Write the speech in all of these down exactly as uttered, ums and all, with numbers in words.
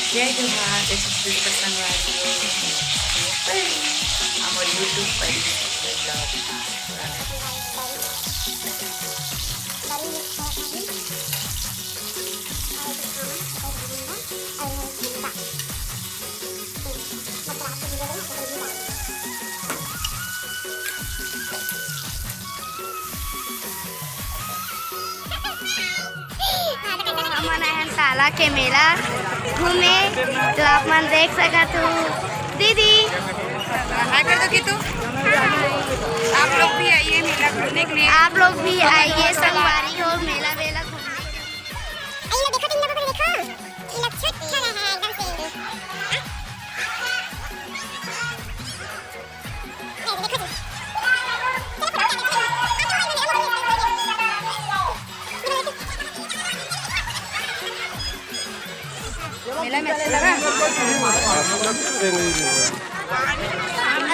जय जोहार, जय छत्तीसगढ़ संगवारी हो। हमर YouTube पर vlog। हमन आए हन ताला के मेला घूमे, तो आप मन देख सकत हो। दीदी, हाय कर दो कि तू। आप लोग भी आइए मेला घूमने के लिए। आप लोग भी आइए संगवारी हो, मेला वेला घूमने के लिए। मेला में अच्छा लगा?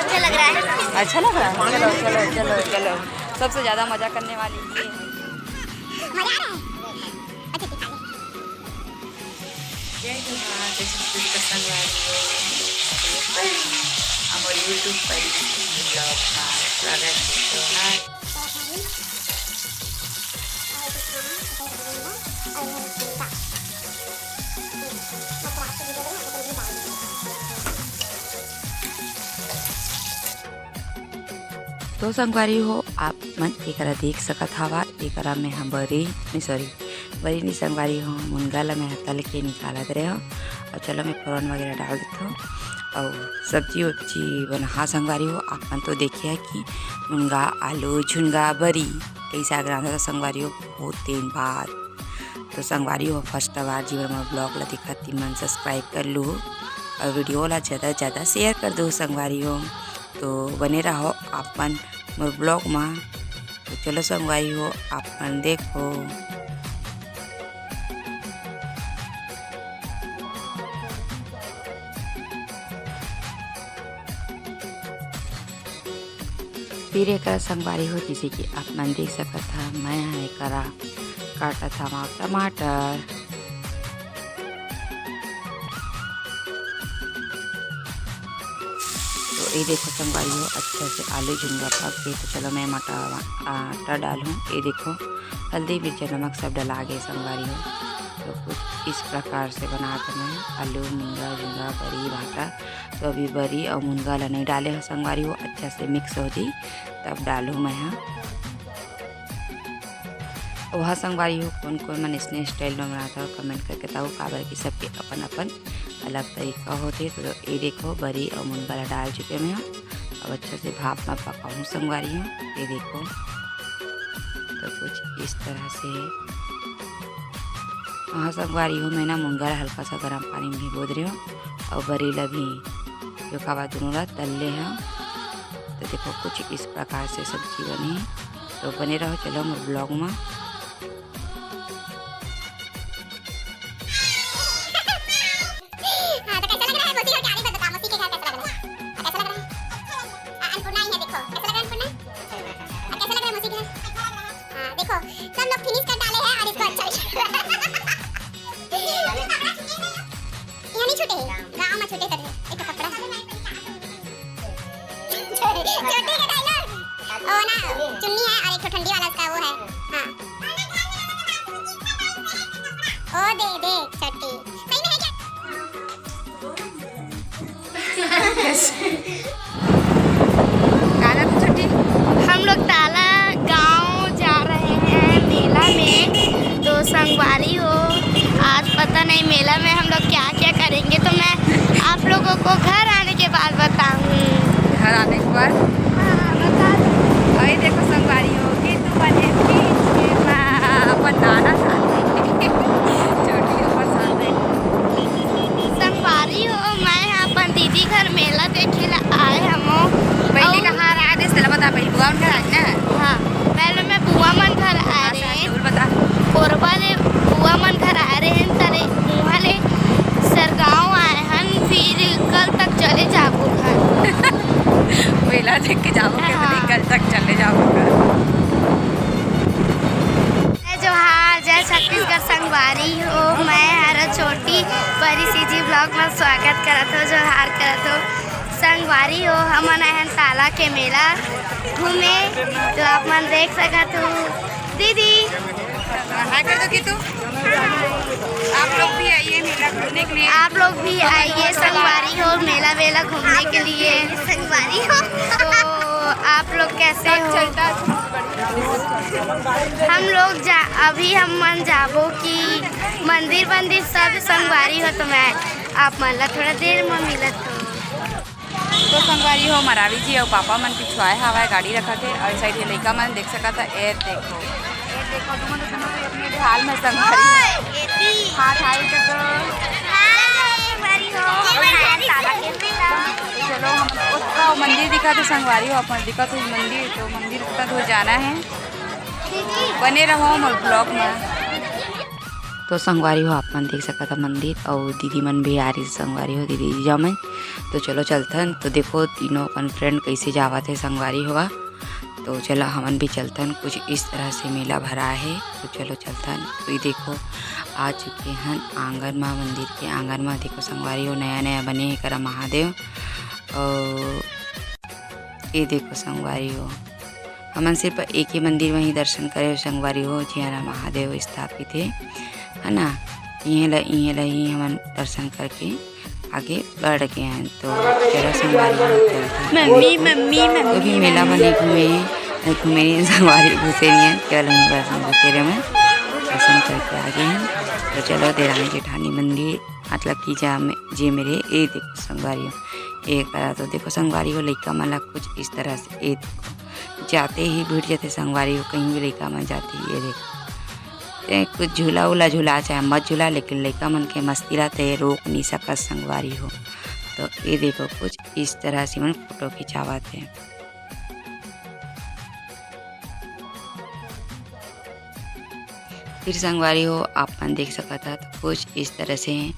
अच्छा लग रहा है। अच्छा लग रहा है। चलो, चलो, चलो, चलो। सबसे ज्यादा मजा करने वाली ये है। मजा आ रहा है? अच्छा, दिखा दे। जय जोहार, जय छत्तीसगढ़ संगवारी हो। हमर YouTube पर vlog में स्वागत है। जोहार। तो संगवारी हो, आप मन एकरा देख सकत हवा, एकरा में हम बरी, नहीं, sorry, बरी नहीं संगवारी हो, मुनगा ला मैं ह तल के निकालत रहे हो। और चलो, मैं फोरन वगैरह डाल देत हूँ और सब्जी उब्जी बना। हाँ संगवारी हो, आप मन तो देखे है कि मुनगा, आलू, झुनगा, बरी, कई साग रांधा था संगवारी हो, बहुत दिन बाद। तो संगवारी हो, first बार जी मोर vlog ला देखत, तिमन subscribe कर लू और video ला ज़्यादा से ज़्यादा share कर दो संगवारी हो। तो बने रहो आप मन मोर vlog मा। तो चलो संगवारी हो, आप मन देखो। फिर एकरा संगवारी हो, जैसे कि आप मन देख सकत हा, मैं हा एकरा काटत हवा टमाटर। तो ये देखो संगवारी हो, अच्छा से आलू झुनगा पक गए। तो चलो मैं मटर आटा डालूँ। ये देखो हल्दी, मिर्चा, नमक सब डला गए संगवारी हो। तो कुछ इस प्रकार से बनात मैं आलू, मुनगा, झुनगा, बरी, भाटा। तो अभी बरी और मुनगा ला नहीं डाले हो संगवारी हो, अच्छा से mix हो जी, तब डालूँ मैं हा। ओहा संगवारी हो, कौन कौन मन इसने style में बनाता हो, comment करके बताओ, काबर कि सबके अपन अपन अलग तरीका होथे। तो ये देखो, बरी और मुनगा ला डाल चुके मैं हा। अब अच्छा से भाप में पकाऊँ संगवारी हो। ये देखो, तो कुछ इस तरह से। हाँ संगवारी हो, मैं ना मुनगा ला हल्का सा गर्म पानी में भिगो दे रहे हो और बरी ला भी, जो कावा दोनों ला तल ले हा। तो देखो, कुछ इस प्रकार से सब्जी बनी। तो बने रहो, चलो मोर vlog में। हाँ, तो कैसा लग रहा है मौसी का? क्या नहीं बता, मौसी के घर कैसा लग रहा है? हाँ, कैसा लग रहा है? आ, अन्नपूर्णा आई है, देखो, कैसा लग रहा है अन्नपूर्णा? आ, कैसा लग रहा है मौसी के घर? हाँ, देखो, सब लोग finish कर डाले हैं और इसको अच्छा भी। यहाँ नहीं छूटे, गाँव में छूटे तभी। एक कपड़ा। छोटे का dialogue। ओ ना, चुन्नी है और एक ठो ठंडी वाला उसका वो है। हाँ। ओ दे दे, छोटी। सही में है क्या? काला तो छोटी। हम लोग ताला गांव जा रहे हैं मेला में, तो संगवारी हो, आज पता नहीं मेला में हम लोग क्या क्या करेंगे, तो मैं आप लोगों को घर आने के बाद बताऊंगी। घर आने के बाद? हाँ, बता दो। अरे देखो संगवारी हो, ये तो बने थी, ये मैं अपन नाना साथ में। छोटी अपन साथ में। संगवारी हो, मैं ह अपन दीदी घर मेला देखे ला आए हमो। पहले अउ कहाँ रहा थे, चला बता, पहले बुआ मन घर आए ना? हाँ, पहले मैं बुआ मन घर आए हाँ, रहे। सास बोल बता। कोरबा ले बुआ मन घर आए रहे, तले उहाँ ले सरगांव आए हन, फिर कल तक चले जाबो घर। मेला देख के जाबो, हाँ। कल तक चले जाबो घर। जय जोहार, जय छत्तीसगढ़ संगवारी हो, मैं हरा छोटी परी सी जी ब्लॉग में स्वागत करत हो, जोहार करत हो। संगवारी हो, हमन आए हन ताला के मेला घूमे, तो आप मन देख सकत हो। दीदी, हाय कर दो कि तू। आप लोग भी आइए मेला घूमने के लिए। आप लोग भी आइए संगवारी हो, मेला वेला घूमने के लिए। संगवारी हो। तो आप लोग कैसे हो? हम लोग जा, अभी हम मन जाबो कि मंदिर वंदिर सब संगवारी हो, तो मैं आप मन ला थोड़ा देर में मिलत हो। तो संगवारी हो, मरावी जी अउ पापा मन पिछुआए हवय, गाड़ी रखत हे, अउ साइड ये लइका मन देख सकत ह, ए देखो, ए देखो, तुमन तो समझ गए अपने हाल में संगवारी हो। हाय, एती। हाय, हाय, संगवारी हो। हाय, ताला के मेला। चलो, हम उसका मंदिर दिखा दे संगवारी हो, अपन दिखा तो मंदिर, तो मंदिर तक हो जाना है। बने रहो मोर ब्लॉग में। तो संगवारी हो, आप मन देख सकत ह मंदिर, अउ दीदी मन भी आ रही संगवारी हो, दीदी जीजा मन। तो चलो चलथन। तो देखो, तीनों अपन फ्रेंड कैसे जावत हे संगवारी होवा। तो चला, हमन भी चलथन। कुछ इस तरह से मेला भरा है, तो चलो चलथन। तो ये देखो, आ चुके हन आंगन मा, मंदिर के आंगन मा। देखो संगवारी हो, नया नया बने हे करा महादेव। अउ ये देखो संगवारी हो, हमन सिर्फ एक ही मंदिर में ही दर्शन करे हो संगवारी हो, जिहाँ ला महादेव स्थापित हे, है ना। इहें ला, इहें ला ही हमन दर्शन करके आगे बढ़ गए हैं। तो चलो संगवारी हो, चलते हैं। मम्मी, मम्मी, वो भी मम्मी, मेला में मम्मी। नहीं घूमे हैं, नहीं घूमे नहीं संगवारी, घुसे नहीं हैं, केवल हम बस घुसे रहे हैं, दर्शन करके आ गए हैं। तो चलो देरानी जेठानी मन भी, मतलब कि जा में, जे मेरे, ये देखो संगवारी हो, ये करा तो देखो संगवारी हो, लइका मन ला कुछ इस तरह से, ये देखो, जाते ही भिड़ जाते संगवारी हो, कहीं भी लइका मन जाते ही, ये देखो। ते कुछ झूला उला झूला, चाहे मत झूला, लेकिन लइका मन के मस्ती ला ते रोक नहीं सकत संगवारी हो। तो ये देखो, कुछ इस तरह से मन फोटो खिंचावत हे। फिर संगवारी हो, आप मन देख सकत हव, तो कुछ इस तरह से हे।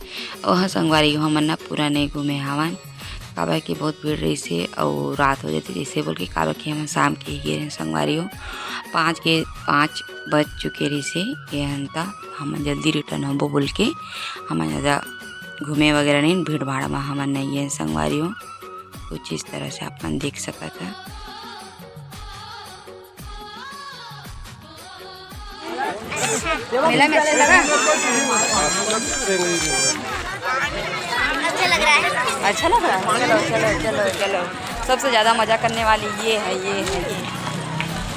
अउ हाँ संगवारी हो, हमन ना पूरा नहीं घूमे हावन, काबर कि बहुत भीड़ रहिसे अउ रात हो जाती रहिसे बोल के, काबर कि हमन शाम के ही गे रहे संगवारी हो, पाँच के, पाँच बज चुके रहिसे। ये हन त हमन जल्दी रिटर्न होबो बोल के, हमन ज़्यादा घूमे वगैरह नहीं, भीड़ भाड़ में हमन नहीं गए संगवारी हो। कुछ इस तरह से आप मन देख सकत हव। मेला में अच्छा लगा? अच्छा लग रहा है। अच्छा लग रहा है? चलो, चलो, चलो, चलो। सबसे ज़्यादा मज़ा करने वाली ये है, ये है, ये।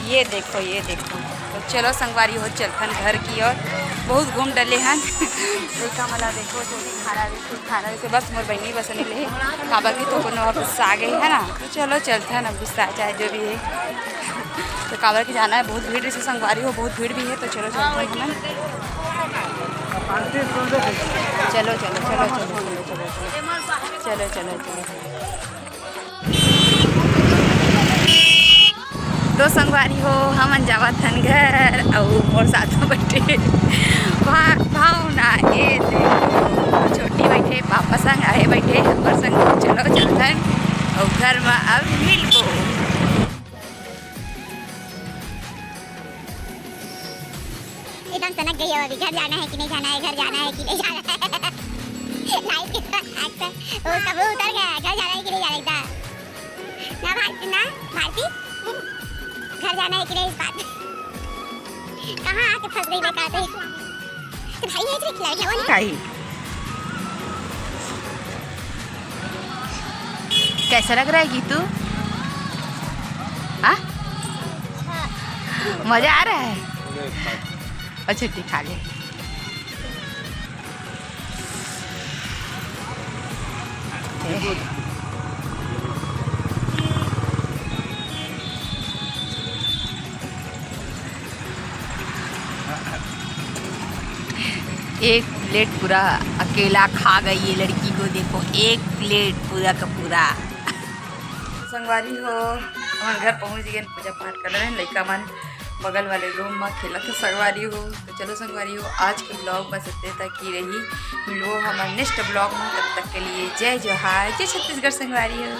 ये देखो, ये देखो। तो चलो संगवारी हो, चलथन घर की ओर। बहुत घूम डले हन। लइका मन ला देखो, जो भी खाना रहिसे, खाना रहिसे, बस मोर बहिनी बस नहीं ले, काबर कि तो कोनो वापस आ गई है ना। तो चलो चलथन, अब गुस्सा चाहे जो भी है। तो काबर कि जाना है, बहुत भीड़ रहिसे संगवारी हो, बहुत भीड़ भी है। तो चलो चलथन हमन। चलो, चलो, चलो, चलो। चलो, चलो, चलो। तो संगवारी हो, हमन जावत हन घर, अउ मोर साथ में बैठे भा-, भावना, ये देखो, छोटी बैठे, पापा संग आहे बैठे, हमर संग। चलो चलथन, अउ घर में अब मिलबो। एकदम सनक गई हो अभी, घर जाना है कि नहीं जाना है, घर जाना है कि नहीं जाना है। लाइट के तो आज तो वो कब उतर गया, घर जाना है कि नहीं जाना है एकदम। ना भारती, ना भारती, घर जाना है कि नहीं इस बात। कहाँ आके फंस गई मैं, कहा तो भाई है जो खिलावे क्या वो नहीं। काई? कैसा लग रहा है गीतू? हाँ, मजा आ रहा है। अच्छा ठीक, खा ले। एक प्लेट पूरा अकेला खा गई ये लड़की को, देखो एक प्लेट पूरा का पूरा। संगवारी हो, हमन घर पहुंच गए, पूजा पाठ कर रहे हैं, लइका मन बगल वाले रूम में खेलत हे संगवारी हो। तो चलो संगवारी हो, आज के ब्लॉग बस इतने तक ही रही। मिलबो हमर नेक्स्ट ब्लॉग में, तब तक के लिए जय जोहार, जय छत्तीसगढ़ संगवारी हो।